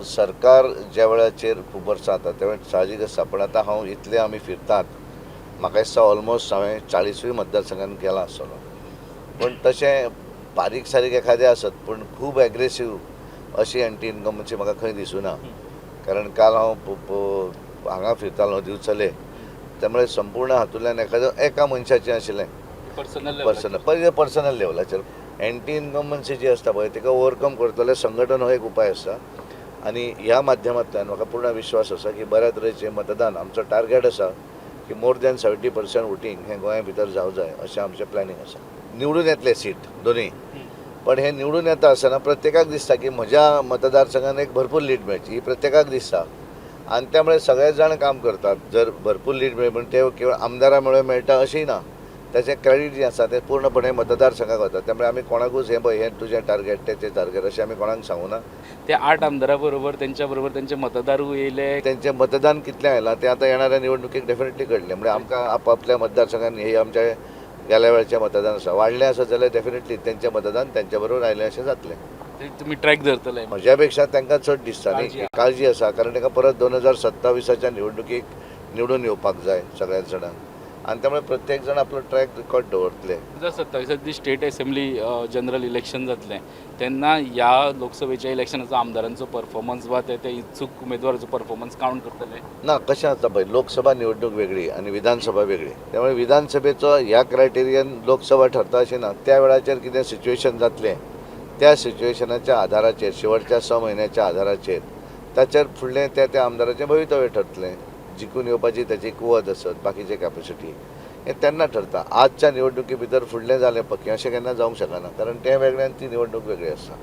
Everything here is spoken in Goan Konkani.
सरकार ज्या वेळाचेर खूब वर्सां जाता त्या वेळार साहजीक आसता, पण आतां हांव इतले आमी फिरतात, म्हाका दिसता ऑलमोस्ट हांवें 40ूय मतदारसंघान गेला आसतलो. पूण तशें बारीक सारीक एखादें आसत, पूण खूब एग्रेसीव अशी एंटी इन्कम्बन्सी म्हाका खंय दिसुना. कारण काल हांव हांगा फिरतालो दिवचले, त्यामुळे संपूर्ण हातूंतल्यान एखादो एका मनशाचें आशिल्लें पर्सनल पर्सनल पर्सनल लेवलाचेर एंटी इन्कम्बन्सी जी आसता पळय तिका ओवरकम करतले संघटन हो एक उपाय आसा. आनी ह्या माध्यमांतल्यान म्हाका पूर्ण विश्वास आसा की बऱ्या तरेचें मतदान, आमचो टार्गेट आसा की मोर दॅन 70% वोटींग हें गोंया भितर जावं जाय अशें आमचें प्लॅनिंग आसा. निवडून येतले सीट दोनूय, पण हे निवडून येता आसतना प्रत्येकाक दिसता की म्हज्या मतदारसंघान एक भरपूर लीड मेळची, ही प्रत्येकाक दिसता. आनी त्यामुळे सगळे जाण काम करतात. जर भरपूर लीड मेळ्ळी पूण ते केवळ आमदारा मुळे मेळटा अशेंय ना, ताचें क्रेडीट जें आसा तें पूर्णपणे मतदारसंघाक वता. त्यामुळे आमी कोणाकूच हें पळय हें तुजें टार्गेट तेचें टार्गेट अशें आमी कोणाक सांगूना. ते 8 आमदारा बरोबर त्यांच्या बरोबर त्यांचे मतदारूय येयले. तेंचें मतदान कितलें आयलां तें आतां येणाऱ्या निवडणुकेक डेफिनेटली कळटलें. म्हणजे आमकां आपापल्या मतदारसंघान हे आमच्या गेल्या वेळचें मतदान आसा, वाडलें आसत जाल्यार डेफिनेटली तेंचें मतदान तेंच्या बरोबर आयलें अशें जातलें. तुमी ट्रॅक धरतले. म्हज्या पेक्षा तांकां चड दिसता न्ही, काळजी आसा, कारण तांकां परत 2027च्या निवडणुकेक निवडून येवपाक जाय सगळ्या जाणांक, आनी त्यामुळे प्रत्येक जाण आपलो ट्रॅक रिकॉर्ड दवरतले. 2027 जी स्टेट असेंब्ली जनरल इलेक्शन जातलें तेन्ना ह्या लोकसभेच्या इलेक्शनाचो आमदारांचो परफॉर्मन्स वा ते इत्सूक उमेदवाराचो परफॉर्मन्स कावंट करतले? ना, कशें आसता पळय, लोकसभा निवडणूक वेगळी आनी विधानसभा वेगळी. त्यामुळे विधानसभेचो ह्या क्रायटेरियन लोकसभा ठरता अशें ना. त्या वेळाचेर कितें सिच्युएशन जातलें त्या सिच्युएशनाच्या आधाराचेर, शेवटच्या 6 म्हयन्याच्या आधाराचेर ताचेर फुडलें त्या त्या आमदाराचें भवितव्य ठरतलें. जिखून येवपाची ताची कुवत आसत, बाकीची कॅपेसिटी हें तेन्ना ठरता. आजच्या निवडणुके भितर फुडलें जालें पक्कें अशें केन्ना जावंक शकना, कारण तें वेगळें आनी ती निवडणूक वेगळी आसा.